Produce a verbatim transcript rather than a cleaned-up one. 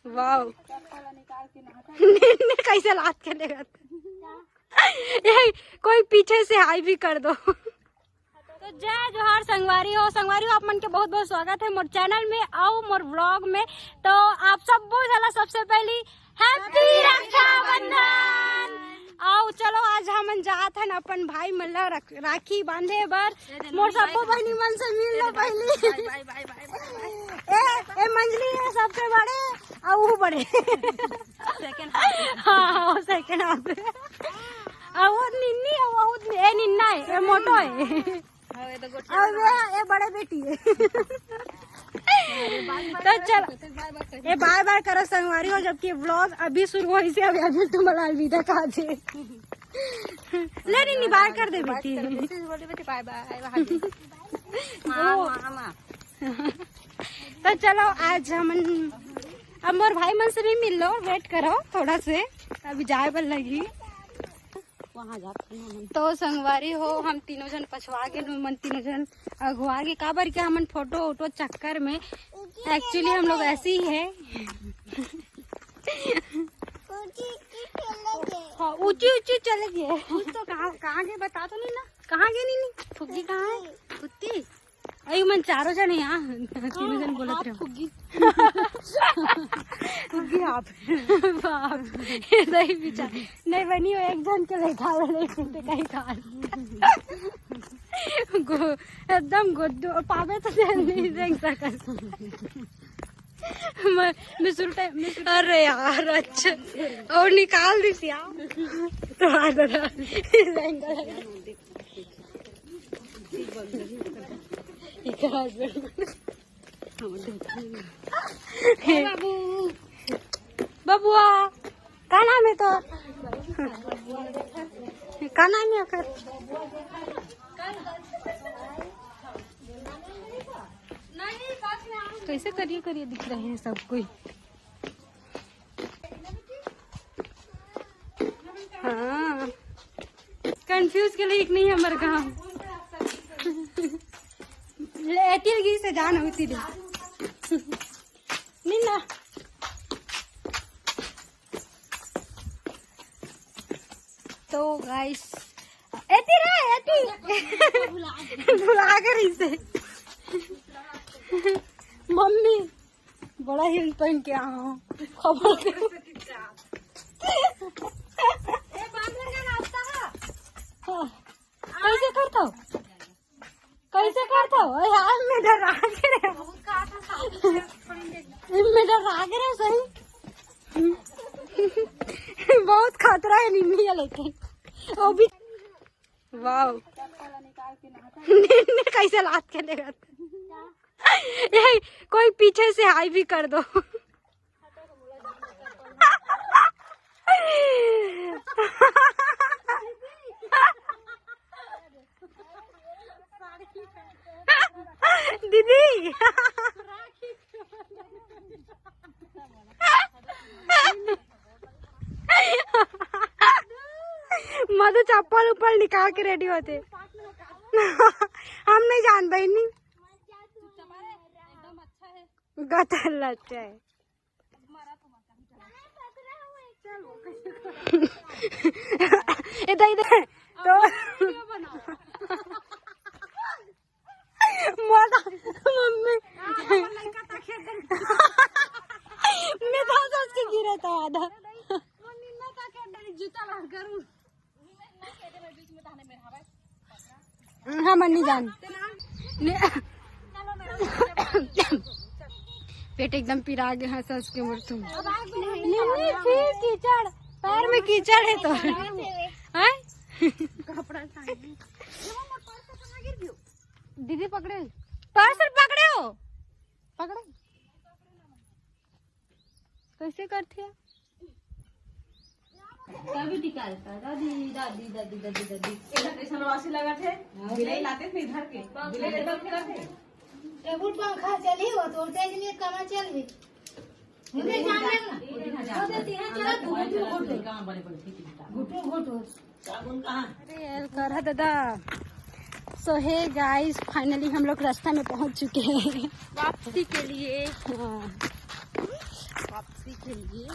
Wow. ने, ने कैसे लात के देखत? ए, कोई पीछे से हाय भी कर दो। तो जय जोहार संगवारी हो, संगवारी हो, आप मन के बहुत बहुत स्वागत है मोर चैनल में अउ मोर व्लॉग में। तो आप सब बहुत ज्यादा सबसे पहली हैप्पी रक्षाबंधन। आओ चलो, आज हमन जात हन अपन भाई मन ला रख-, राखी बांधे बर। मोर सब्बो बहिनी मन से मिल लो पहली। ए, ए मंजली है सबसे बड़े, अउ वो बड़े। Second half. हाँ, हाँ, वो सेकंड हाफ। अउ वो निन्नी है, वो ए निन्ना है, ये मोटो है। हाँ, ये तो गोठिया अउ ये, ये बड़े बेटी है। तो चल, ये बाय बाय करो संगवारी हो, जबकि व्लॉग अभी शुरू होइस हे, अभी, अभी तुम अलविदा कहा थे। ले निन्नी, बाय कर दे बेटी। बाय बाय। तो चलो, आज हमन, अब मोर भाई मन से भी मिल लो, वेट करो थोड़ा से, अभी जाए बर लगही। वहाँ जाते हैं हम। तो संगवारी हो, हम तीनों जन पछवा गे, मन तीनों जन अगुआ गे, काबर के हमन फोटो वोटो चक्कर में, एक्चुअली हम लोग ऐसे ही है। हाँ, ऊंची ऊंची चले गए। कुछ तो कहाँ, कहाँ गए बता तो नहीं ना, कहाँ गए नहीं, नहीं? फुग्गी कहाँ है? फुग्गी। अरे मन चारों जन है यहाँ, तीनों जन बोलत रहो। फुग्गी। फुग्गी आप। बाप, ये सही विचार। नहीं बनी हो, एक जन के लेखा वाले कुत्ते का ही काल। गो-, एकदम गोदो पावे तो ध्यान नहीं देख सकत। मैं, मैं सुरता, मैं सुरता। अरे यार, अच्छा। और निकाल दी थी यार। तो आ दादा। इकर husband। हे बाबू। बबुआ, का नाम है तो? का नाम है ओकर? कैसे करिए करिए दिख रहे हैं सब कोई। हाँ, कंफ्यूज के लिए एक नहीं हमारे गाँव। ले, एतिल गी से जान होती दे। निन्ना। तो गाइस, एती रे, एती। भुला गे रही से। मम्मी, बड़ा हील पहन के आया हूँ। खबर। हाँ। कैसे करता हूँ? कैसे करता हूँ? यार, मैं डरा के रहे। मैं डरा के रहे सही। बहुत खतरा है निन्नी है, लेकिन वो भी। वाओ। ने, ने कैसे लात के देखत? ये कोई पीछे से हाय भी कर दो। दीदी। मधु चप्पल उप्पल निकाल के रेडी होते। हम नहीं जान बहिनी। गतर लच्चा है। इधर, इधर। तो मोटा मम्मी। मैं तो सोच के गिरा था आधा। जूता ला करूँ। हम नहीं जान। ने-, पेट एकदम पिरा गया है सच के मोर तुम। नहीं, नहीं, फिर कीचड़, पैर में कीचड़ है तो। हैं? दीदी पकड़े, पार्सल पकड़े हो, पकड़े। कैसे करथे? तभी टिका रहता है। दादी, दादी, दादी, दादी, दादी। इधर कैसन वासी लगा थे? बिलाई लाते थे इधर के। बिलाई एकदम खेला थे। टेबुल पंखा चली हो तो तेज में कमा चल भी। मुझे जान लेना। वो देती है, चला घुटू घुटू। घुटू घुटू। साबुन कहाँ? अरे यार, करा दादा। So hey guys, finally हम लोग रास्ता में पहुंच चुके हैं। वापसी के लिए। हाँ। वापसी चलिए।